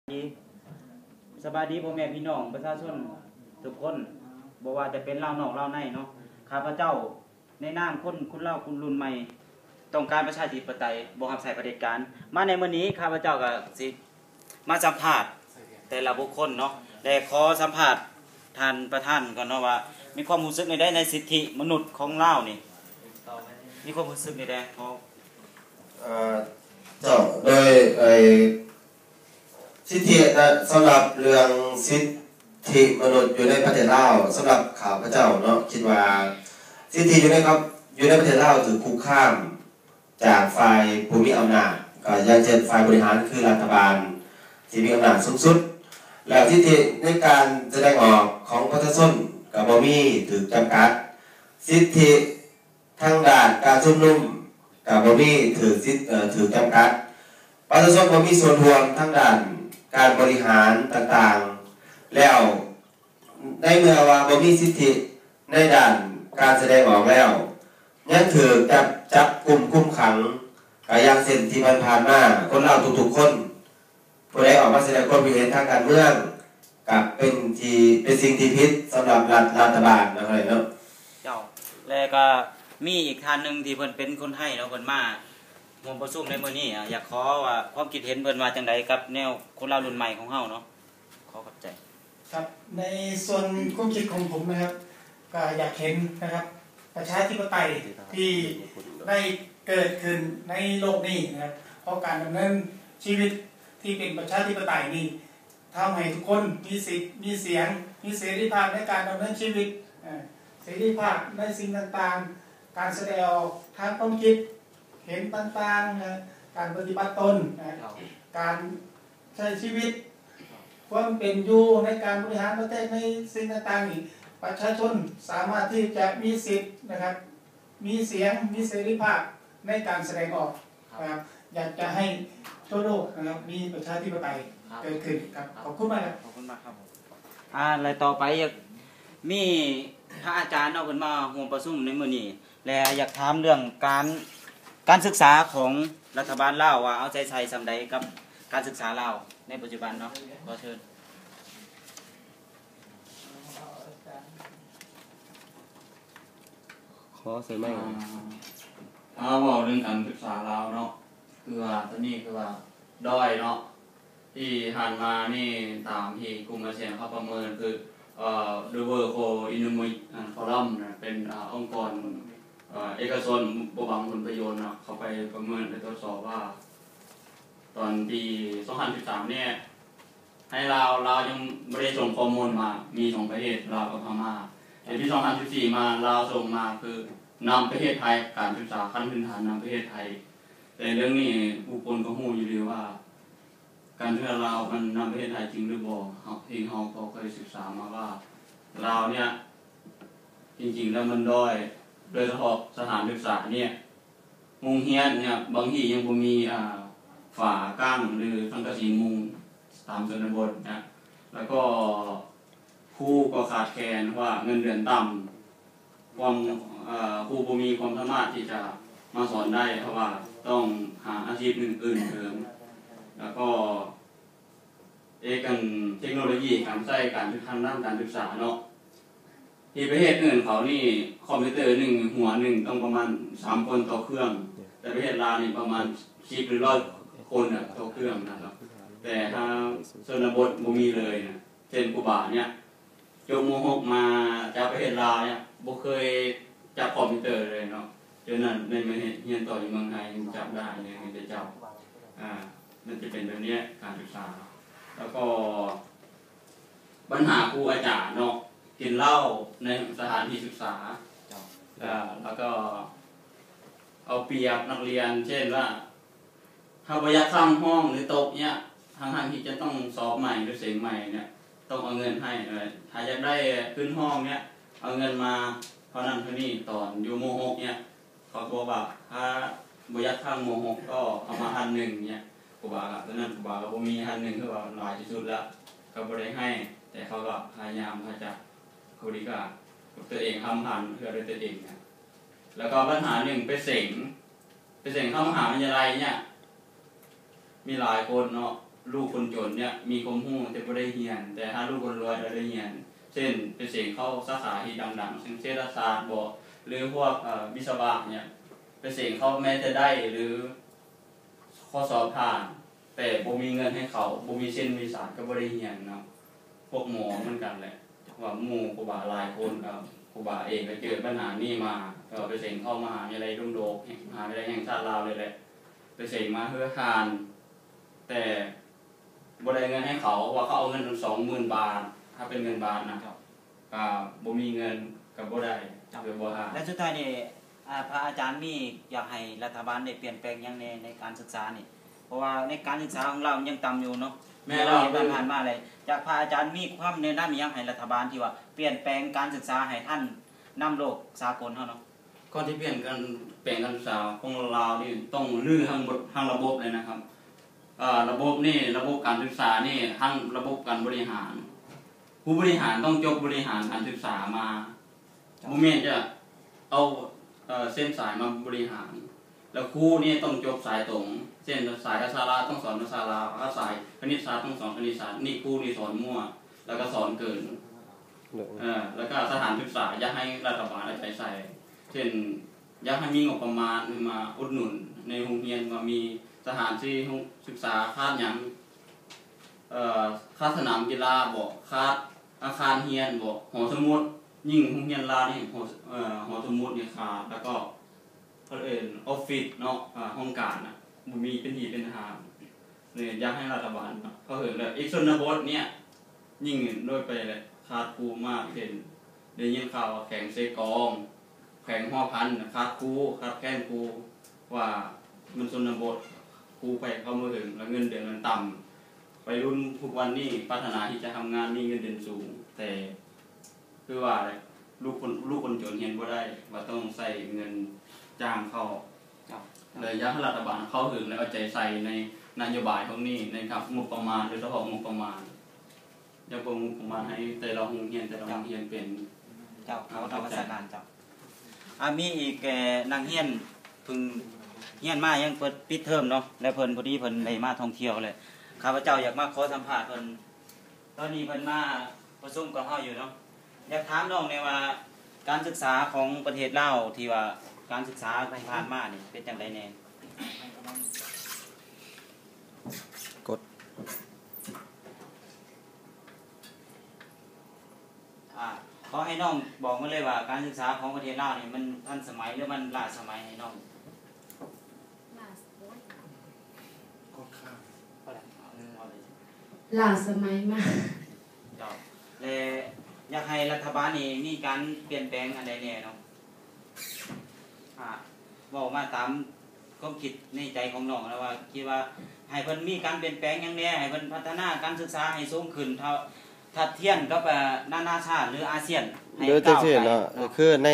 ສະບາຍດີພໍ່ແມ່ພີ່ນ້ອງປະຊາຊົນທຸກຄົນ ບໍ່ວ່າຈະເປັນລາວນອກລາວໃນເນາະ. ຂ້າພະເຈົ້າໃນນາມຄົນ ຄົນລາວຄົນລຸ້ນໃໝ່ ຕ້ອງການປະຊາທິປະໄຕ ບໍ່ຮັບໃຊ້ຜະເດັດການ. ມາໃນມື້ນີ້ ຂ້າພະເຈົ້າກໍຊິມາສຳພາດແຕ່ລະບຸກຄົນເນາະ ແລະ ຂໍສຳພາດທ່ານປະທານກ່ອນເນາະ ວ່າມີຄວາມຮູ້ສຶກແນວໃດໃນສິດທິມະນຸດຂອງລາວນີ້? ມີຄວາມຮູ້ສຶກແນວໃດ? ເອີ ເຈົ້າ ໂດຍ ເອີ ສິດທິ ສຳລັບເລື່ອງສິດທິມະນຸດຢູ່ໃນປະເທດລາວ ສຳລັບຂ້າພະເຈົ້າເນາະ ຄິດວ່າສິດທິຢູ່ໃນ ຢູ່ໃນປະເທດລາວຖືກຄຸກຄາມຈາກຝ່າຍຜູ້ມີອຳນາດ ກໍຢ່າງເຊັ່ນ ຝ່າຍບໍລິຫານຄືລັດຖະບານທີ່ມີອຳນາດສູງສຸດ ແລ້ວສິດທິໃນການສະແດງອອກຂອງປະຊາຊົນກໍບໍ່ມີ ຖືກຈຳກັດ ສິດທິ ທາງດ້ານການຊຸມນຸມກໍບໍ່ມີ ຖືກສິດ ເອີ ຖືກຈຳກັດ ປະຊາຊົນບໍ່ມີສ່ວນຮ່ວມທາງດ້ານການບໍລິຫານຕ່າງໆ ແລ້ວໃນເມື່ອວ່າບໍ່ມີສິດທິໃນດ້ານການສະແດງອອກແລ້ວ ຍັງຖືກຈັບ ຈັບກຸມຄຸມຂັງ ກໍຢ່າງເຊັ່ນທີ່ຜ່ານໆມາ ຄົນລາວທຸກໆຄົນ ຜູ້ໃດອອກມາສະແດງຄວາມຄິດເຫັນທາງການເມືອງ ກໍເປັນທີ່ ເປັນສິ່ງທີ່ຜິດສຳລັບລັດ ລັດຖະບານເນາະ ເນາະ. ເຈົ້າ ແລະກໍມີອີກທ່ານໜຶ່ງທີ່ເພິ່ນເປັນຄົນໄທເນາະ ເພິ່ນມາຮ່ວມປະຊຸມໃນມື້ນີ້ ອາ ຢາກຂໍວ່າຄວາມຄິດເຫັນເພິ່ນວ່າຈັ່ງໃດກັບແນວຄົນລາວລຸ້ນໃໝ່ຂອງເຮົາເນາະ. ຂໍຂອບໃຈ. ครับ ในส่วนความคิดของผมนะครับ ก็อยากเห็นนะครับ ประชาธิปไตยที่ได้เกิดขึ้นในโลกนี้นะครับ เพราะการดำเนินชีวิตที่เป็นประชาธิปไตยนี่ทำให้ทุกคนมีสิทธิ์ มีเสียง มีเสรีภาพในการดำเนินชีวิต เอ่อ เสรีภาพในสิ่งต่างๆ การแสดงออกทางความคิดเห็นต่างๆ นะ การปฏิบัติตนนะ ครับ การ ใช้ชีวิต ความเป็นอยู่ในการบริหารประเทศในสิ่งต่างๆนี่ ประชาชนสามารถที่จะมีสิทธิ์นะครับ มีเสียง มีเสรีภาพในการแสดงออกนะครับ อยากจะให้ทั่วโลกนะครับ มีประชาธิปไตย ครับ เกิดขึ้นครับ ครับ ขอบคุณมากครับ ຂອບຄຸນມາກຄັບ. ອາ ແລະຕໍ່ໄປຢາກມີພະອາຈານເນາະ ເພິ່ນມາຮ່ວມປະຊຸມໃນມື້ນີ້ ແລະ ຢາກຖາມເລື່ອງການ ການສຶກສາຂອງລັດຖະບານລາວວ່າເອົາໃຈໃສ່ສ່ຳໃດກັບການສຶກສາລາວໃນປັດຈຸບັນເນາະ. ຂໍເຊີນ. ຂໍໃສ່ໄມ. ອ່າ ຖ້າເວົ້າເລື່ອງການສຶກສາລາວເນາະ ຄືວ່າຕອນນີ້ຄືວ່າດ້ອຍເນາະ. ທີ່ຜ່ານມານີ້ຕາມທີ່ກຸ່ມອາຊຽນເຂົາປະເມີນຄື ເອີ The World Economic Forum ນະ ເປັນ ອາ ອົງກອນ ເອີ ເອກະຊົນບໍ່ຫວັງຜົນປະໂຫຍດນະ ເຂົາໄປປະເມີນ ໄປກວດສອບວ່າ ຕອນປີສອງພັນສິບສາມນີ້ ໃຫ້ລາວ ລາວຍັງບໍ່ໄດ້ສົ່ງຂໍ້ມູນມາ ມີສອງປະເທດ ລາວກັບພະມ້າ. ແຕ່ປີສອງພັນສິບສີ່ມາ ລາວສົ່ງມາ ຄືນຳປະເທດໄທ ການສຶກສາຂັ້ນພື້ນຖານນຳປະເທດໄທ. ແຕ່ເລື່ອງນີ້ຜູ້ຄົນກໍຮູ້ຢູ່ດີວ່າ ການເມືອງລາວມັນນຳປະເທດໄທຈິງຫຼືບໍ່? ເຮົາ ທີ່ເຮົາກໍເຄີຍສຶກສາມາວ່າ ລາວເນີ້ຍຈິງໆແລ້ວມັນດ້ອຍ ໂດຍສະເພາະສະຖານສຶກສາເນີ້ຍ ໂຮງຮຽນເນີ້ຍບາງທີ່ຍັງບໍ່ມີ ອ່າ ຝາກັ້ນ ຫຼື ສັງກະສີມຸງຕາມຊົນນະບົດເນີ້ຍ ແລ້ວກໍ ຄູກໍຂາດແຄນ ເພາະວ່າເງິນເດືອນຕ່ຳ ຄວາມ ເອີ ຄູບໍ່ມີຄວາມສາມາດທີ່ຈະມາສອນໄດ້ ເພາະວ່າຕ້ອງຫາອາຊີບອື່ນໆເພີ່ມ ແລ້ວກໍ ເອກ ອັນ ເທັກໂນໂລຢີການໃຊ້ການ ທາງດ້ານການສຶກສາເນາະ ທີ່ປະເທດອື່ນເຂົານີ້ ຄອມພິວເຕີໜຶ່ງຫົວໜຶ່ງຕ້ອງປະມານສາມຄົນຕໍ່ເຄື່ອງ ແຕ່ປະເທດລາວນີ້ປະມານສິບ ຫຼື ຮ້ອຍຄົນນະຕໍ່ເຄື່ອງນະ ແຕ່ທາງຊົນນະບົດບໍ່ມີເລີຍນະ. ເຊັ່ນ ຄູບາເນີ້ຍ ຈົບ ມ.ຫົກ ມາຈາກປະເທດລາວເນີ້ຍ ບໍ່ເຄີຍຈັບຄອມພິວເຕີເລີຍເນາະ. ຈົນນັ້ນໄດ້ມາຮຽນຕໍ່ຢູ່ເມືອງໄທ ຍັງຈັບໄດ້ເລີຍ ມີແຕ່ເຈົ້າ ອາ ມັນຈະເປັນແບບນີ້ ການສຶກສາ. ແລ້ວກໍບັນຫາຄູອາຈານເນາະ ກິນເຫຼົ້າໃນສະຖານທີ່ສຶກສາ ອາ ແລ້ວກໍເອົາປຽບນັກຮຽນ ເຊັ່ນວ່າ ຖ້າບໍ່ຢາກຂ້າມຫ້ອງ ຫຼື ຕົກເນີ້ຍ ທັງໆທີ່ຈະຕ້ອງສອບໃໝ່ ຫຼື ເສັງໃໝ່ເນີ້ຍ ຕ້ອງເອົາເງິນໃຫ້. ຖ້າຢາກໄດ້ຂຶ້ນຫ້ອງເນີ້ຍ ເອົາເງິນມາເທົ່ານັ້ນເທົ່ານີ້. ຕອນຢູ່ ມ.ຫົກ ເນີ້ຍ ເຂົາບອກວ່າ ຖ້າບໍ່ຢາກຄ້າງ ມ.ຫົກ ກໍເອົາມາພັນໜຶ່ງເນີ້ຍ. ຄູບາກໍ ຕອນນັ້ນຄູບາກໍບໍ່ມີ ພັນໜຶ່ງ ຄືວ່າຫຼາຍທີ່ສຸດແລ້ວ ກໍບໍ່ໄດ້ໃຫ້ ແຕ່ເຂົາກໍພະຍາຍາມ ເຂົາຈະ ເຂົາດີກວ່າ ຕົວເອງທຳພັນເພື່ອດ້ວຍຕົວເອງນະ. ແລ້ວກໍບັນຫາໜຶ່ງ ໄປເສັງ ໄປເສັງເຂົ້າມະຫາວິທະຍາໄລເນີ້ຍ ມີຫຼາຍຄົນເນາະ ລູກຄົນຈົນເນຍມີຄວາມຮູ້ແຕ່ບໍ່ໄດ້ຮຽນ, ແຕ່ຖ້າລູກຄົນລວຍລະໄດ້ຮຽນ, ເຊັ່ນ ໄປເສັງເຂົ້າສາຂາທີ່ດັງໆ ເຊັ່ນ ເສດຖະສາດບໍ ຫຼື ພວກ ເອີ ວິສະວະເນຍ, ໄປເສັງເຂົ້າແມ້ແຕ່ໄດ້ ຫຼື ຂໍ້ສອບຜ່ານ ແຕ່ບໍ່ມີເງິນໃຫ້ເຂົາ, ບໍ່ມີເສັ້ນມີສາຍ ກໍບໍ່ໄດ້ຮຽນເນາະ. ພວກໝໍເໝືອນກັນແຫຼະ, ວ່າໝູ່ຄູບາຫຼາຍຄົນ, ເອີ ຄູບາເອງກໍເຈີບັນຫານີ້ມາ, ກໍໄປເສັງເຂົ້າມະຫາວິທະຍາໄລດົງໂດກ, ມະຫາວິທະຍາໄລແຫ່ງຊາດລາວເລີຍແຫຼະ, ໄປເສັງມາເພື່ອຜ່ານ, ແຕ່ ບໍ່ໄດ້ເງິນໃຫ້ເຂົາ, ເພາະວ່າເຂົາເອົາເງິນສອງໝື່ນບາດ, ຖ້າເປັນເງິນບາດນະ, ກໍບໍ່ມີເງິນກໍບໍ່ໄດ້, ກໍບໍ່ຜ່ານ. ແລະ ສຸດທ້າຍນີ້ ອາ ພະອາຈານມີຢາກໃຫ້ລັດຖະບານໄດ້ປ່ຽນແປງຫຍັງແດ່ໃນການສຶກສານີ້? ເພາະວ່າໃນການສຶກສາຂອງລາວມັນຍັງຕ່ຳຢູ່ເນາະ. ແມ່ນແລ້ວ. ທີ່ຜ່ານໆມາເລີຍ, ຈາກພະອາຈານມີຄວາມແນະນຳຫຍັງໃຫ້ລັດຖະບານທີ່ວ່າປ່ຽນແປງການສຶກສາໃຫ້ທັນນຳໂລກສາກົນເຮົາເນາະ? ກ່ອນທີ່ປ່ຽນການ ແປງການສຶກສາຂອງລາວນີ້ ຕ້ອງຮື້ທັງໝົດ ທັງລະບົບເລີຍນະຄັບ. ເອີ ລະບົບນີ້ ລະບົບການສຶກສານີ້ ທັງລະບົບການບໍລິຫານ, ຜູ້ບໍລິຫານຕ້ອງຈົບບໍລິຫານການສຶກສາມາ, ບໍ່ແມ່ນຈະເອົາ ເອີ ເສັ້ນສາຍມາບໍລິຫານ. ແລ້ວຄູນີ້ຕ້ອງຈົບສາຍຕົງ, ເຊັ່ນ ສາຍພາສາລາວຕ້ອງສອນພາສາລາວ, ຖ້າສາຍຄະນິດສາດຕ້ອງສອນຄະນິດສາດ, ນີ້ຄູນີ້ສອນມົ້ວ ແລ້ວກໍສອນເກີນ. ເອີ ແລ້ວກໍສະຖານສຶກສາ ຢາກໃຫ້ລັດຖະບານເອົາໃຈໃສ່, ເຊັ່ນ ຢາກໃຫ້ມີງົບປະມານມາອຸດໜູນໃນໂຮງຮຽນ, ວ່າມີສະຖານທີ່ສຶກສາຂາດຫຍັງ, ເອີ ຂາດສະໜາມກິລາບໍ, ຂາດອາຄານຮຽນບໍ, ຫໍສະໝຸດ, ຍິ່ງໂຮງຮຽນລາວນີ້ ຫໍ ເອີ ຫໍສະໝຸດນີ້ຂາດ, ແລ້ວກໍ ເຂົາເອີ້ນອອບຟິດເນາະ, ອາ ຫ້ອງການນະ ບໍ່ມີເປັນທີ່ເປັນທາງ. ເລີຍຢາກໃຫ້ລັດຖະບານເຂົ້າເຖິງ ແລະ ອີກຊົນນະບົດເນຍ ຍິ່ງໂດຍໄປແຫຼະ ຂາດຄູມາກ, ເຊັ່ນ ໄດ້ຍິນຂ່າວວ່າແຂວງເຊກອງ, ແຂວງຫົວພັນນະ ຂາດຄູ, ຂາດແຄນຄູ, ວ່າມັນຊົນນະບົດ, ຄູໄປເຂົ້າບໍ່ເຖິງ ແລະ ເງິນເດືອນມັນຕ່ຳ. ໄວລຸ້ນທຸກວັນນີ້ປາດຖະໜາທີ່ຈະທຳງານມີເງິນເດືອນສູງ, ແຕ່ ຄືວ່າແຫຼະ ລູກຄົນ ລູກຄົນຈົນຮຽນບໍ່ໄດ້ ວ່າຕ້ອງໃຊ້ເງິນຈ້າງເຂົາ. ເຈົ້າ. ເລີຍຢາກໃຫ້ລັດຖະບານເຂົ້າເຖິງ ແລະ ເອົາໃຈໃສ່ໃນນະໂຍບາຍພວກນີ້ ໃນງົບປະມານ, ໂດຍສະເພາະງົບປະມານ, ຢາກເພີ່ມງົບປະມານໃຫ້ແຕ່ລະໂຮງຮຽນ ແຕ່ລະໂຮງຮຽນເປັນ. ເຈົ້າ. ຂໍນະມັດສະການເຈົ້າ. ອາ ມີອີກ ເອີ ນັກຮຽນເພິ່ງຮຽນມາ ຍັງເປີດ ປິດເທີມເນາະ ແລະ ເພິ່ນ ພໍດີເພິ່ນໄດ້ມາທ່ອງທ່ຽວ ແລະ ຂ້າພະເຈົ້າຢາກມາຂໍສຳພາດເພິ່ນ. ຕອນນີ້ເພິ່ນມາປະຊຸມກັບເຮົາຢູ່ເນາະ. ຢາກຖາມນ້ອງແດ່ວ່າ ການສຶກສາຂອງປະເທດລາວ ທີ່ວ່າການສຶກສາທີ່ຜ່ານມານີ້ເປັນຈັ່ງໃດແດ່? ກົດ ອາ ຂໍໃຫ້ນ້ອງບອກມາເລີຍວ່າ ການສຶກສາຂອງປະເທດລາວນີ້ ມັນທັນສະໄໝ ຫຼື ມັນລ້າສະໄໝ ໃຫ້ນ້ອງ ລ້າສະໄໝມາກ. ເຈົ້າ. ແລະ ຢາກໃຫ້ລັດຖະບານນີ້ມີການປ່ຽນແປງອັນໃດແດ່ເນາະ? ອາ ເວົ້າມາຕາມຄວາມຄິດໃນໃຈຂອງນ້ອງນະ ວ່າຄິດວ່າໃຫ້ເພິ່ນມີການປ່ຽນແປງຫຍັງແດ່ ໃຫ້ເພິ່ນພັດທະນາການສຶກສາໃຫ້ສູງຂຶ້ນ ເທົ່າ ທັດທຽມກັບ ອາ ນານາຊາດ ຫຼື ອາຊຽນໃຫ້ ຄືໃນ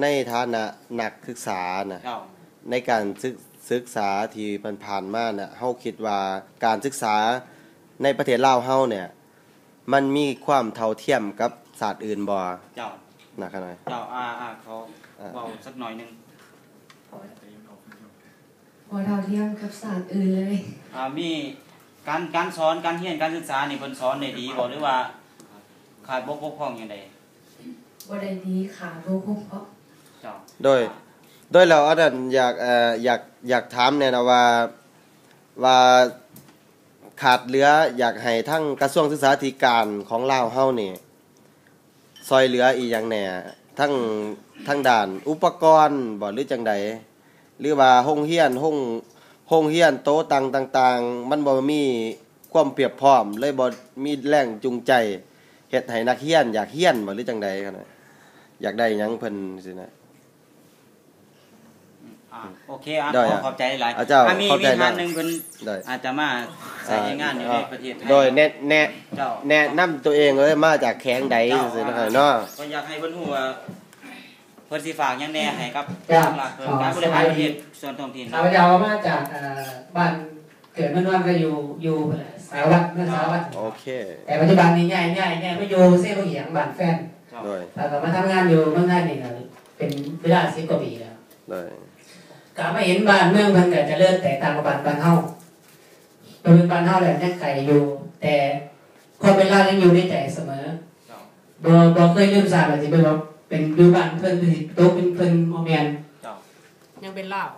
ໃນຖານະນັກສຶກສານະ ເຈົ້າ ໃນການສຶກ ສຶກສາທີ່ຜ່ານໆມານະ ເຮົາຄິດວ່າການສຶກສາໃນປະເທດລາວເຮົາເນຍ ມັນມີຄວາມເທົ່າທຽມກັບຊາດອື່ນບໍ່? ເຈົ້າ. ນະ ຂະນ້ອຍ. ເຈົ້າ. ອາ ອາ ຂໍ ອາ ເວົ້າສັກໜ້ອຍໜຶ່ງ. ບໍ່ເທົ່າທຽມກັບຊາດອື່ນເລີຍ. ອາ ມີການ ການສອນ ການຮຽນ ການສຶກສານີ້ ເພິ່ນສອນໄດ້ດີບໍ່ ຫຼືວ່າຂາດບົກ ບົກຜ່ອງຫຍັງໃດ? ບໍ່ໄດ້ດີ ຂາດບົກ ບົກຜ່ອງ. ເຈົ້າ. ໂດຍ ໂດຍແລ້ວອັນນັ້ນ ຢາກ ເອີ ຢາກ ຢາກຖາມແດ່ນະວ່າ ວ່າຂາດເຫຼືອ ຢາກໃຫ້ທາງກະຊວງສຶກສາທິການຂອງລາວເຮົານີ້ ຊ່ອຍເຫຼືອອີ່ຫຍັງແດ່ ທັງ ທັງດ້ານອຸປະກອນບໍ ຫຼື ຈັ່ງໃດ ຫຼືວ່າໂຮງຮຽນ ໂຮງ ໂຮງຮຽນໂຕຕັ້ງຕ່າງໆ ມັນບໍ່ມີຄວາມພຽບພ້ອມ ເລີຍບໍ່ມີແຮງຈູງໃຈ ເຮັດໃຫ້ນັກຮຽນຢາກຮຽນບໍ ຫຼື ຈັ່ງໃດ ຢາກໄດ້ຫຍັງເພິ່ນຊີ້ນະ. ອາ ໂອເຄ ອາ ໂດຍ ຂໍຂອບໃຈຫຼາຍ. ອາ ເຈົ້າ ອາ ມີ ຂອບໃຈ ມີທ່ານໜຶ່ງເພິ່ນ ໂດຍ ອາດຈະມາໃຊ້ ອາ ແຮງງານຢູ່ໃນປະເທດໄທ ໂດຍ ແນະ ແນະ ເຈົ້າ ແນະນຳຕົວເອງເລີຍ ມາຈາກແຂວງໃດ ເຈົ້າ ຈັ່ງຊີ້ນະເນາະ. ເພິ່ນຢາກໃຫ້ເພິ່ນຮູ້ວ່າ ເພິ່ນຊິຝາກຫຍັງແນໃຫ້ກັບ ເຈົ້າ ຫຼັກ ເອີ ການບໍລິຫານປະເທດສ່ວນທ້ອງຖິ່ນ. ຂ້າພະເຈົ້າມາຈາກ ເອີ ບ້ານເກີດເມືອງນອນ ກໍຢູ່ ຢູ່ພຸ້ນແຫຼະ ສາວັດ ເມືອງສາວັດ. ໂອເຄ ແຕ່ປັດຈຸບັນນີ້ຍ້າຍ ຍ້າຍ ຍ້າຍມາຢູ່ເຊບັ້ງຫຽງ ບ້ານແຟນ. ໂດຍ ແລ້ວກໍມາທຳງານຢູ່ເມືອງໄທນີ້ກໍ ເປັນເວລາສິບກວ່າປີແລ້ວ. ໂດຍ ກະມາເຫັນບ້ານເມືອງເພິ່ນກະຈະເລີນແຕກຕ່າງກັບບ້ານ ບ້ານເຮົາ. ໄປເບິ່ງບ້ານເຮົາແລ້ວຍັງໄກຢູ່ ແຕ່ຄວາມເປັນລາວຍັງຢູ່ໃນໃຈສະເໝີ. ເຈົ້າ. ບໍ່ ບໍ່ເຄີຍລືມຊາດວ່າຊິໄປບອກເປັນຢູ່ບ້ານເພິ່ນ ຫຼືຊິຕົກເປັນເພິ່ນ ບໍ່ແມ່ນ. ເຈົ້າ. ຍັງເປັນລາວ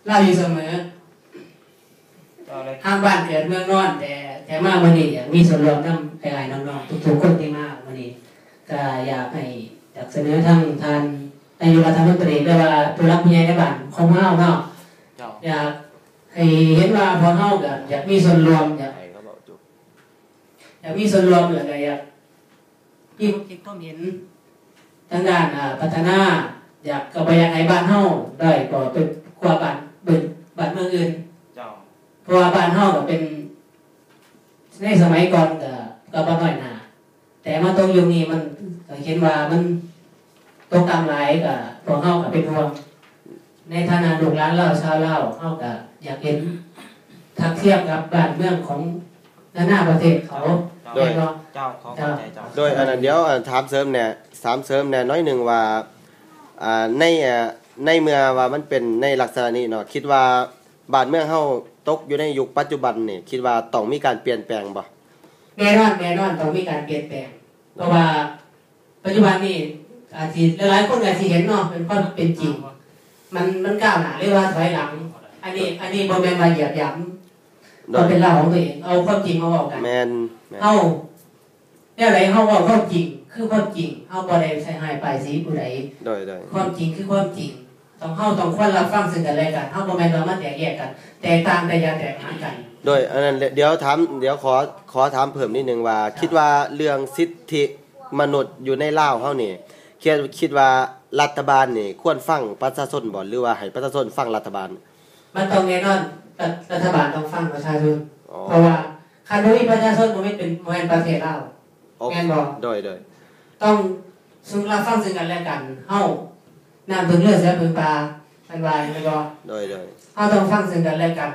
ລາວຢູ່ສະເໝີ. ເຈົ້າເລີຍ. ທາງບ້ານເກີດເມືອງນອນ ແຕ່ ແຕ່ມາມື້ນີ້ຢາກມີສ່ວນຮ່ວມນຳອ້າຍໆນ້ອງໆທຸກໆຄົນທີ່ມາມື້ນີ້ ກໍຢາກໃຫ້ ຢາກສະເໜີທາງທ່ານນາຍົກລັດຖະມົນຕີ ຫຼືວ່າຜູ້ຫຼັກຜູ້ໃຫຍ່ໃນບ້ານຂອງເຮົາເນາະ. ເຈົ້າ. ຢາກໃຫ້ເຫັນວ່າພວກເຮົາກໍຢາກມີສ່ວນຮ່ວມ ຢາກ ຢາກມີສ່ວນຮ່ວມ ແລ້ວກໍຢາກມີຄວາມຄິດຄວາມເຫັນທາງດ້ານ ອາ ພັດທະນາ ຢາກ ກໍບໍ່ຢາກໃຫ້ບ້ານເຮົາດ້ອຍກວ່າໄປກວ່າບ້ານ ບ້ານເມືອງອື່ນ. ເຈົ້າ. ເພາະວ່າບ້ານເຮົາກໍເປັນ ໃນສະໄໝກ່ອນກໍ ກໍບໍ່ນ້ອຍໜ້າ ແຕ່ມາຕົກຍຸກນີ້ມັນ ກໍເຫັນວ່າມັນຕົກຕ່ຳຫຼາຍ ກໍພວກເຮົາກໍເປັນຫ່ວງ. ໃນຖານະລູກຫຼານລາວ ຊາວລາວ ເຮົາກໍຢາກເຫັນ ຖ້າທຽບກັບບ້ານເມືອງຂອງນານາປະເທດເຂົາ. ໂດຍ. ແມ່ນບໍ່? ເຈົ້າ ຂໍເຂົ້າໃຈເຈົ້າ. ໂດຍ ອັນນັ້ນ ດຽວ ອັນ ຖາມເສີມແດ່ ຖາມເສີມແດ່ໜ້ອຍໜຶ່ງວ່າ ອ່າ ໃນ ອ່າ ໃນເມື່ອວ່າມັນເປັນໃນລັກສະນະນີ້ເນາະ ຄິດວ່າ ບ້ານເມືອງເຮົາຕົກຢູ່ໃນຍຸກປັດຈຸບັນນີ້ ຄິດວ່າຕ້ອງມີການປ່ຽນແປງບໍ່? ແນ່ນອນ ແນ່ນອນ ຕ້ອງມີການປ່ຽນແປງ ເພາະວ່າປັດຈຸບັນນີ້ ອາດຊິ ຫຼາຍໆຄົນອາດຊິເຫັນເນາະ ເປັນຄວາມເປັນຈິງ ມັນ ມັນກ້າວໜ້າ ຫຼືວ່າຖອຍຫຼັງ. ອັນນີ້ ອັນນີ້ບໍ່ແມ່ນວ່າຢຽບຢຳ ໂດຍ ເພາະເປັນລາວຂອງຕົວເອງ ເອົາຄວາມຈິງມາເວົ້າກັນ. ແມ່ນ ແມ່ນ. ເຮົາ ແນວໃດເຮົາເວົ້າຄວາມຈິງຄືຄວາມຈິງ ເຮົາບໍ່ໄດ້ໃສ່ຮ້າຍປ້າຍສີຜູ້ໃດ. ໂດຍ ໂດຍ. ຄວາມຈິງຄືຄວາມຈິງ ຕ້ອງ ເຮົາຕ້ອງຄວນຮັບຟັງເຊິ່ງກັນແລະກັນ ເຮົາບໍ່ແມ່ນວ່າມາແຕກແຍກກັນ ແຕກຕ່າງແຕ່ຢ່າແຕກຫານກັນ. ໂດຍ ອັນນັ້ນ ດຽວຖາມ ດຽວຂໍ ຂໍຖາມເພີ່ມນິດໜຶ່ງວ່າ ເຈົ້າ ຄິດວ່າເລື່ອງສິດທິມະນຸດຢູ່ໃນລາວເຮົານີ້ ຄິດ ຄິດວ່າລັດຖະບານນີ້ຄວນຟັງປະຊາຊົນບໍ່ ຫຼືວ່າໃຫ້ປະຊາຊົນຟັງລັດຖະບານ? ມັນຕ້ອງແນ່ນອນ ລັດ ລັດຖະບານຕ້ອງຟັງປະຊາຊົນ. ອໍ ເພາະວ່າຄັນບໍ່ມີປະຊາຊົນ ບໍ່ແມ່ນເປັນ ບໍ່ແມ່ນປະເທດລາວ. ໂອ ແມ່ນບໍ່? ໂດຍ ໂດຍ. ຕ້ອງເຊິ່ງຮັບຟັງເຊິ່ງກັນແລະກັນ ເຮົານ້ຳເພິ່ງເຮືອ ເສືອເພິ່ງປ່າ ເພິ່ນວ່າ ແມ່ນບໍ່? ໂດຍ ໂດຍ. ເຮົາຕ້ອງຟັງເຊິ່ງກັນແລະກັນ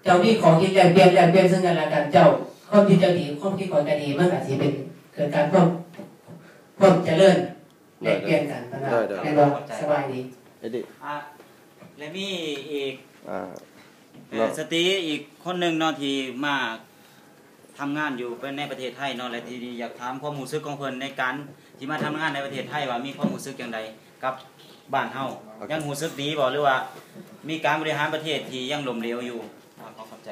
ເຈົ້າມີຂໍ້ຄິດແລກປ່ຽນ ແລກປ່ຽນເຊິ່ງກັນແລະກັນ ເຈົ້າຄວາມຄິດເຈົ້າດີ ຄວາມຄິດຂ້ອຍກໍດີ ມັນກໍຊິເປັນ ເກີດການຄວາມ ຄວາມຈະເລີນ ແລກປ່ຽນກັນ ເພິ່ນວ່າ ໂດຍ ໂດຍ ແມ່ນບໍ່? ເຂົ້າໃຈ ສະບາຍດີ. ເອີ ດີ ອ່າ ແລະມີອີກ ອ່າ ເອີ ເນາະ ສະຕີອີກຄົນໜຶ່ງເນາະ ທີ່ມາທຳງານຢູ່ໃນປະເທດໄທເນາະ ແລະທີ່ຢາກຖາມຄວາມຮູ້ສຶກຂອງເພິ່ນໃນການທີ່ມາທຳງານໃນປະເທດໄທ ວ່າມີຄວາມຮູ້ສຶກຈັ່ງໃດກັບບ້ານເຮົາ? ໂອເຄ ຍັງຮູ້ສຶກດີບໍ່ ຫຼືວ່າມີການບໍລິຫານປະເທດທີ່ຍັງລົ້ມເຫຼວຢູ່? ຂໍຂອບໃຈ.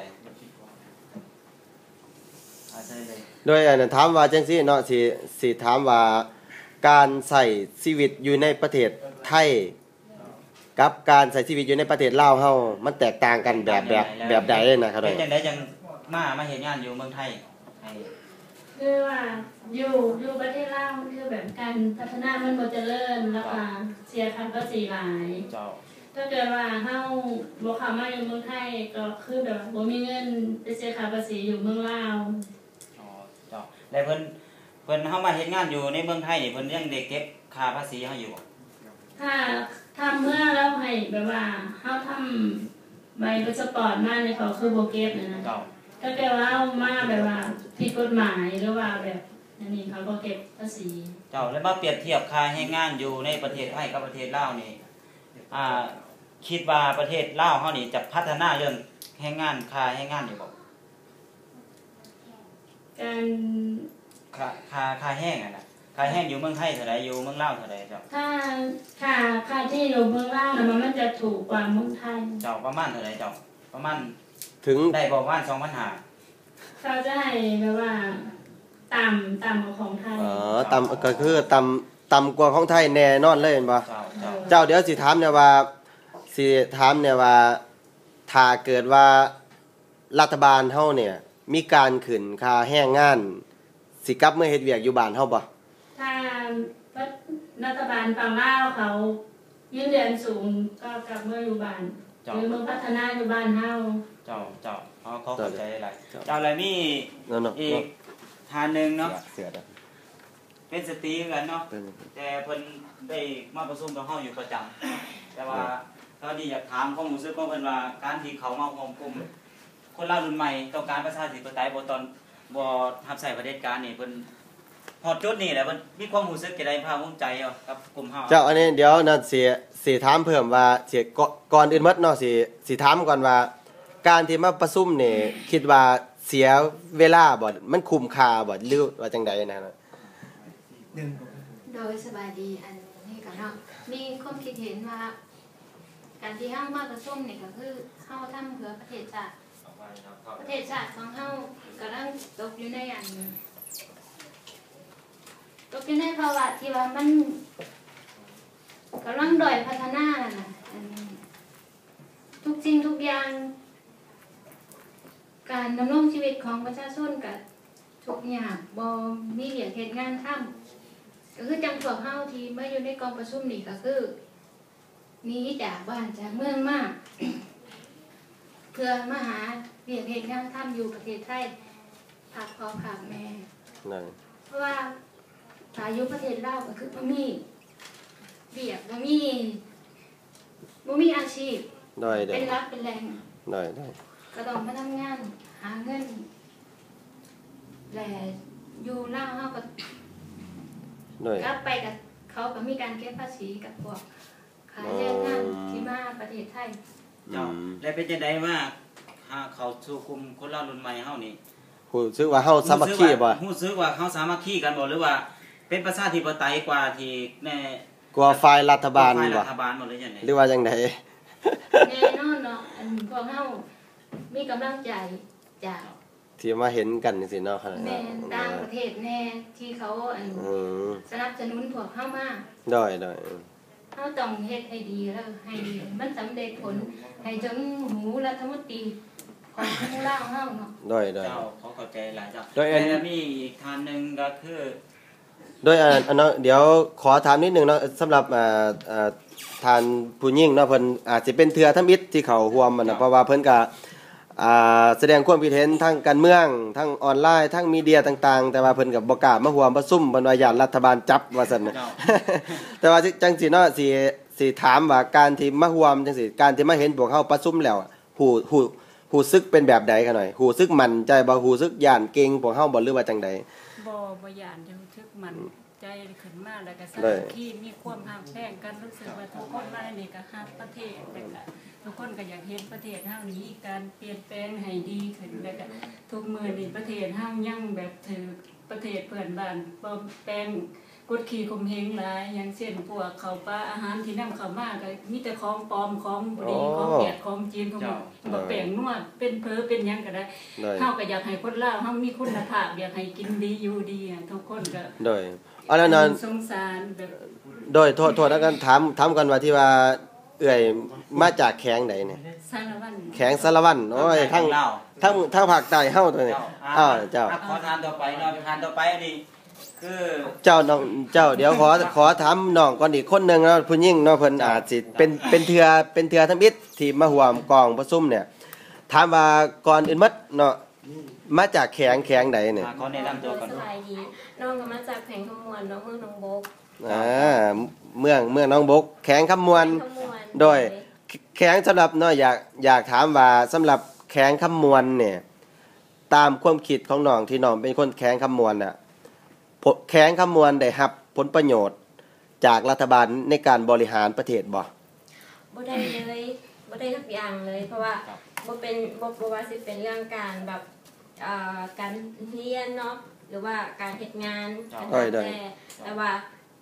ອ່າ ເຊີນເລີຍ. ໂດຍ ອັນ ຖາມວ່າຈັ່ງຊີ້ເນາະ ຊິ ຊິຖາມວ່າການໃຊ້ຊີວິດຢູ່ໃນປະເທດໄທ ກັບການໃຊ້ຊີວິດຢູ່ໃນປະເທດລາວເຮົາ ມັນແຕກຕ່າງກັນແບບ ແບບ ແບບໃດນະ? ເປັນຈັ່ງໃດຈັ່ງມາ ມາເຮັດງານຢູ່ເມືອງໄທ? ໃຫ້ ຄືວ່າຢູ່ ຢູ່ປະເທດລາວ ມັນຄືແບບການພັດທະນາມັນບໍ່ຈະເລີນ ແລ້ວກໍເສຍຄ່າພາສີຫຼາຍ. ເຈົ້າ. ຖ້າເກີດວ່າເຮົາບໍ່ເຂົ້າມາຢູ່ເມືອງໄທ ກໍຄືແບບວ່າບໍ່ມີເງິນໄປເສຍຄ່າພາສີຢູ່ເມືອງລາວ. ອໍ ເຈົ້າ. ແລ້ວເພິ່ນ ເພິ່ນ ເຮົາມາເຮັດງານຢູ່ໃນເມືອງໄທນີ້ ເພິ່ນຍັງໄດ້ເກັບຄ່າພາສີເຮົາຢູ່ບໍ່? ຖ້າ ຖ້າເມື່ອລາວໃຫ້ແບບວ່າເຮົາທຳໃບພາສປອດມານີ້ ເຂົາຄືບໍ່ເກັບນະ. ເຈົ້າ. ຖ້າແຕ່ວ່າເຮົາມາແບບວ່າຜິດກົດໝາຍ ຫຼືວ່າແບບອັນນີ້ ເຂົາກໍເກັບພາສີ. ເຈົ້າ. ແລ້ວມາປຽບທຽບຄ່າແຮງງານຢູ່ໃນປະເທດໄທກັບປະເທດລາວນີ້ ອ່າ ຄິດວ່າປະເທດລາວເຮົານີ້ຈະພັດທະນາເລື່ອງແຮງງານ ຄ່າແຮງງານຢູ່ບໍ່? ການ ຄ່າ ຄ່າ ຄ່າແຮງຫັ້ນນະ ຄ່າແຮງຢູ່ເມືອງໄທເທົ່າໃດ? ຢູ່ເມືອງລາວເທົ່າໃດເຈົ້າ? ຄ່າ ຄ່າ ຄ່າທີ່ຢູ່ເມືອງລາວນະ ມັນ ມັນຈະຖືກກວ່າເມືອງໄທ. ເຈົ້າ. ປະມານເທົ່າໃດເຈົ້າ? ປະມານ ເຖິງ ໄດ້ບໍ່? ປະມານສອງພັນຫ້າ. ເຂົາຈະໃຫ້ແບບວ່າຕ່ຳ ຕ່ຳກວ່າຂອງໄທ. ອໍ ຕ່ຳ ກໍຄືຕ່ຳ ຕ່ຳກວ່າຂອງໄທແນ່ນອນເລີຍແມ່ນບໍ່? ເຈົ້າ ເຈົ້າ. ເຈົ້າ. ດຽວຊິຖາມແດ່ວ່າ ຊິຖາມແດ່ວ່າ ຖ້າເກີດວ່າລັດຖະບານເຮົານີ້ມີການຂຶ້ນຄ່າແຮງງານ ຊິກັບເມືອເຮັດວຽກຢູ່ບ້ານເຮົາບໍ່? ຖ້າລັດຖະບານຝັ່ງລາວເຂົາເງິນເດືອນສູງ ກໍກັບເມືອຢູ່ບ້ານ. ເຈົ້າ. ຫຼືເມືອພັດທະນາຢູ່ບ້ານເຮົາ. ເຈົ້າ ເຈົ້າ. ເຮົາຂໍເຂົ້າໃຈຫຼາຍໆ. ເຈົ້າ. ເຈົ້າ. ແລ້ວມີ ເນາະ ເນາະ ອີກ ເນາະ ທ່ານໜຶ່ງເນາະ ເສືອ ເສືອ ເປັນສະຕີຄືກັນເນາະ ເປັນ ແຕ່ເພິ່ນໄດ້ມາປະຊຸມກັບເຮົາຢູ່ປະຈຳ ແຕ່ວ່າ ເອີ ຕອນນີ້ຢາກຖາມຄວາມຮູ້ສຶກຂອງເພິ່ນວ່າ ການທີ່ເຂົ້າມາຮ່ວມກຸ່ມຄົນລາວລຸ້ນໃໝ່ ຕ້ອງການປະຊາທິປະໄຕ ບໍ່ຕ້ອງ ບໍ່ຮັບໃຊ້ຜະເດັດການນີ້ ເພິ່ນຮອດຈຸດນີ້ແຫຼະ ເພິ່ນມີຄວາມຮູ້ສຶກຈັ່ງໃດ ພາກພູມໃຈບໍ່ກັບກຸ່ມເຮົາ? ເຈົ້າ ອັນນີ້ດຽວນະ ຊິ ຊິຖາມເພີ່ມວ່າ ຊິ ກ່ອນ ກ່ອນອື່ນໝົດເນາະ ຊິ ຊິຖາມກ່ອນວ່າ ການທີ່ມາປະຊຸມນີ້ ຄິດວ່າເສຍເວລາບໍ່? ມັນຄຸ້ມຄ່າບໍ່ ຫຼືວ່າຈັ່ງໃດນະ? ໂດຍ ສະບາຍດີ ອັນນີ້ກໍເນາະ ມີຄວາມຄິດເຫັນວ່າ ການທີ່ເຮົາມາປະຊຸມນີ້ກໍຄືເຮົາທຳເພື່ອປະເທດຊາດ ປະເທດຊາດຂອງເຮົາກຳລັງຕົກຢູ່ໃນອັນ ຕົກຢູ່ໃນພາວະທີ່ວ່າມັນກຳລັງດ້ອຍພັດທະນານັ້ນນະ ອັນ ທຸກສິ່ງທຸກຢ່າງ ການດຳລົງຊີວິດຂອງປະຊາຊົນກະທຸກຍາກ ບໍ່ມີວຽກເຮັດງານທຳ ກໍຄືຈັ່ງພວກເຮົາທີ່ມາຢູ່ໃນກອງປະຊຸມນີ້ ກໍຄືໜີຈາກບ້ານຈາກເມືອງມາ ເພື່ອມາຫາວຽກເຮັດງານທຳຢູ່ປະເທດໄທ ພາກພໍ່ພາກແມ່ ນັ້ນ ເພາະວ່າຖ້າຢູ່ປະເທດລາວກໍຄືບໍ່ມີວຽກ ບໍ່ມີ ບໍ່ມີອາຊີບ ໂດຍ ໂດຍ ເປັນຫຼັກເປັນແຫຼ່ງ ໂດຍ ໂດຍ ກໍຕ້ອງມາທຳງານຫາເງິນ ແລະ ຢູ່ລາວເຮົາກໍ ໂດຍ ກັບໄປກໍ ເຂົາກໍມີການເກັບພາສີກັບພວກຂາຍແຮງງານ ອໍ ທີ່ມາປະເທດໄທ ເຈົ້າ ອືມ ແລະ ເປັນຈັ່ງໃດວ່າ ຫາ ເຂົ້າສູ່ກຸ່ມຄົນລາວລຸ້ນໃໝ່ເຮົານີ້ ຮູ້ສຶກວ່າເຮົາສາມັກຄີບໍ່? ຮູ້ສຶກວ່າເຮົາສາມັກຄີກັນບໍ່ ຫຼືວ່າເປັນປະຊາທິປະໄຕກວ່າທີ່ແນ່ ກວ່າຝ່າຍລັດຖະບານ ກວ່າຝ່າຍລັດຖະບານບໍ່ ຫຼືຈັ່ງໃດ? ຫຼືວ່າຈັ່ງໃດ? ແນ່ນອນເນາະ ອັນພວກເຮົາມີກຳລັງໃຈຈາກ ທີ່ມາເຫັນກັນຈັ່ງຊີ້ເນາະ ແມ່ນ ເອີ ຕ່າງປະເທດແນ່ ທີ່ເຂົາ ອັນ ອືມ ສະໜັບສະໜູນພວກເຮົາມາ ໂດຍ ໂດຍ ເຮົາຕ້ອງເຮັດໃຫ້ດີ ແລ້ວໃຫ້ມັນສຳເລັດຜົນ ໃຫ້ເຖິງຫູລັດຖະມົນຕີຂອງລາວເຮົາເນາະ ໂດຍ ໂດຍ ເຈົ້າ ຂໍເຂົ້າໃຈຫຼາຍເຈົ້າ ໂດຍ ອັນ ແລະ ມີອີກທ່ານໜຶ່ງກໍຄື ໂດຍ ອັນ ອັນເນາະ ດຽວຂໍຖາມນິດໜຶ່ງເນາະ ສຳລັບ ເອີ ເອີ ທ່ານຜູ້ຍິງເນາະ ເພິ່ນອາດຊິເປັນເທື່ອທຳອິດທີ່ເຂົ້າຮ່ວມຫັ້ນນະ ເຈົ້າ ເພາະວ່າເພິ່ນກະ ອ່າ ສະແດງຄວາມຄິດເຫັນທາງການເມືອງ ທາງອອນລາຍ ທາງມີເດຍຕ່າງໆ ແຕ່ວ່າເພິ່ນກໍບໍ່ກ້າມາຮ່ວມປະຊຸມ ເພິ່ນວ່າຢ້ານລັດຖະບານຈັບວ່າຊັ້ນ ເຈົ້າ ແຕ່ວ່າຈັ່ງຊີ້ເນາະ ຊິ ຊິຖາມວ່າການທີ່ມາຮ່ວມຈັ່ງຊີ້ ການທີ່ມາເຫັນພວກເຮົາປະຊຸມແລ້ວ ຮູ້ ຮູ້ ຮູ້ສຶກເປັນແບບໃດຂະນ້ອຍ? ຮູ້ສຶກໝັ້ນໃຈບໍ່? ຮູ້ສຶກຢ້ານເກງພວກເຮົາບໍ່ ຫຼືວ່າຈັ່ງໃດ? ບໍ່ ບໍ່ຢ້ານ ຮູ້ສຶກໝັ້ນ ໃຈຂຶ້ນມາ ແລ້ວກໍສາມັກຄີ ມີຄວາມຮັກແພງກັນ ຮູ້ສຶກວ່າທຸກຄົນມາໃນນີ້ກໍຮັກປະເທດ ແລ້ວກໍທຸກຄົນກໍຢາກເຫັນປະເທດເຮົານີ້ມີການປ່ຽນແປງໃຫ້ດີຂຶ້ນ ແລ້ວກໍທຸກມື້ນີ້ປະເທດເຮົາຍັງແບບຖືກປະເທດເພື່ອນບ້ານປອມແປງກົດຂີ່ຂົ່ມເຫງຫຼາຍ ຢ່າງເຊັ່ນ ພວກເຂົ້າປາອາຫານທີ່ນຳເຂົ້າມາກໍມີແຕ່ຂອງປອມ ຂອງບໍ່ດີ ອໍ ຂອງຫວຽດ ຂອງຈີນ ຂອງ ເຈົ້າ ບັກແປ້ງນົວ ເປັນເຝີເປັນຫຍັງກໍໄດ້ ໂດຍ ເຮົາກໍຢາກໃຫ້ຄົນລາວເຮົາມີຄຸນນະພາບ ຢາກໃຫ້ກິນດີຢູ່ດີ ທຸກຄົນກໍ ໂດຍ ອັນນັ້ນ ສົງສານແບບ ໂດຍ ໂທດ ໂທດ ອັນນັ້ນ ຖາມ ຖາມກ່ອນວ່າ ທີ່ວ່າເອື້ອຍມາຈາກແຂວງໃດນີ້? ສາລະວັນ ແຂວງສາລະວັນ ໂອ້ຍ ທາງ ທາງ ທາງພາກໃຕ້ເຮົາຕົວນີ້ ເຈົ້າ ອ່າ ເຈົ້າ ອ່າ ຂໍທ່ານຕໍ່ໄປເນາະ ທ່ານຕໍ່ໄປນີ້ ຄື ເຈົ້າ ນ້ອງ ເຈົ້າ ດຽວຂໍ ຂໍຖາມນ້ອງກ່ອນອີກຄົນໜຶ່ງເນາະ ຜູ້ຍິງເນາະ ເພິ່ນ ເຈົ້າ ອາດຊິເປັນ ເປັນເທື່ອ ເປັນເທື່ອທຳອິດທີ່ມາຮ່ວມກອງປະຊຸມນີ້ ຖາມວ່າ ກ່ອນອື່ນໝົດເນາະ ມາຈາກແຂວງ ແຂວງໃດນີ້? ອ່າ ຂໍແນະນຳຕົວກ່ອນ ສະບາຍດີ ນ້ອງກໍມາຈາກແຂວງຄຳມ່ວນເນາະ ເມືອງໜອງບົກ ອ່າ ເຈົ້າ ເມືອງ ເມືອງໜອງບົກ ແຂວງຄຳມ່ວນ ແຂວງຄຳມ່ວນ ໂດຍ ໂດຍ ແຂວງ ສຳລັບເນາະ ຢາກ ຢາກຖາມວ່າ ສຳລັບແຂວງຄຳມ່ວນນີ້ ຕາມຄວາມຄິດຂອງນ້ອງ ທີ່ນ້ອງເປັນຄົນແຂວງຄຳມ່ວນນະ ແຂວງຄຳມ່ວນໄດ້ຮັບຜົນປະໂຫຍດຈາກລັດຖະບານໃນການບໍລິຫານປະເທດບໍ່? ບໍ່ໄດ້ເລີຍ ບໍ່ໄດ້ຈັກຢ່າງເລີຍ ເພາະວ່າ ຄັບ ບໍ່ເປັນ ບໍ່ ບໍ່ວ່າຊິເປັນເລື່ອງການແບບ ເອີ ການຮຽນເນາະ ຫຼືວ່າການເຮັດງານ ເຈົ້າ ກໍແລ້ວແຕ່ ໂດຍ ໂດຍ ແຕ່ວ່າ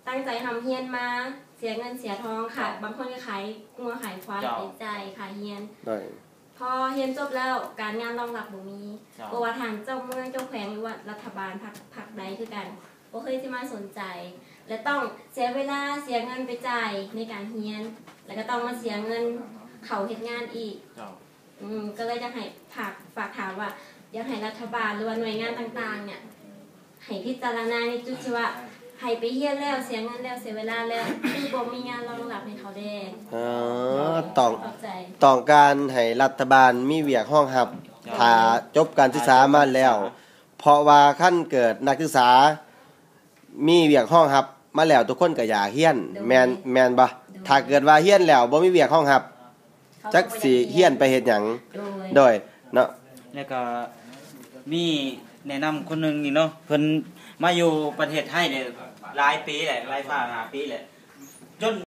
ຕັ້ງໃຈຮ່ຳຮຽນມາ ເສຍເງິນເສຍທອງ ເຈົ້າ ຂາຍ ບາງຄົນກໍຂາຍງົວຂາຍຄວາຍ ເຈົ້າ ໄປຈ່າຍຄ່າຮຽນ ໂດຍ ພໍຮຽນຈົບແລ້ວ ການງານລອງຮັບບໍ່ມີ ເຈົ້າ ບໍ່ວ່າທ່ານເຈົ້າເມືອງເຈົ້າແຂວງ ຫຼືວ່າລັດຖະບານພັກ ພັກໃດຄືກັນ ບໍ່ເຄີຍຊິມາສົນໃຈ ແລະ ຕ້ອງເສຍເວລາເສຍເງິນໄປຈ່າຍໃນການຮຽນ ແລ້ວກໍຕ້ອງມາເສຍເງິນເຂົ້າເຮັດງານອີກ ເຈົ້າ ອືມ ກໍເລີຍຢາກໃຫ້ຝາກ ຝາກຖາມວ່າ ຢາກໃຫ້ລັດຖະບານ ຫຼືວ່າໜ່ວຍງານຕ່າງໆ ເນ່ຍ ໃຫ້ພິຈາລະນາໃນຈຸດທີ່ວ່າ ໃຫ້ໄປຮຽນແລ້ວເສຍເງິນແລ້ວເສຍເວລາແລ້ວ ຄືບໍ່ມີງານລອງຮັບໃຫ້ເຂົາແດ່ ອໍ ຕ້ອງ ເຂົ້າໃຈ ຕ້ອງການໃຫ້ລັດຖະບານມີວຽກຮອງຮັບ ເຈົ້າ ຖ້າຈົບການສຶກສາມາແລ້ວ ເພາະວ່າຄັນເກີດນັກສຶກສາມີວຽກຮອງຮັບມາແລ້ວ ທຸກຄົນກໍຢາກຮຽນ ໂດຍ ແມ່ນ ແມ່ນບໍ່? ໂດຍ ຖ້າເກີດວ່າຮຽນແລ້ວບໍ່ມີວຽກຮອງຮັບ ເຂົາກໍບໍ່ຢາກຮຽນ ຈັກຊິຮຽນໄປເຮັດຫຍັງ ໂດຍ ໂດຍ ເນາະ ແລ້ວກໍມີແນະນຳຄົນໜຶ່ງນີ້ເນາະ ເພິ່ນມາຢູ່ປະເທດໄທໄດ້ຫຼາຍປີແລ້ວ ຫຼາຍກວ່າຫ້າປີແລ້ວ ຈົນ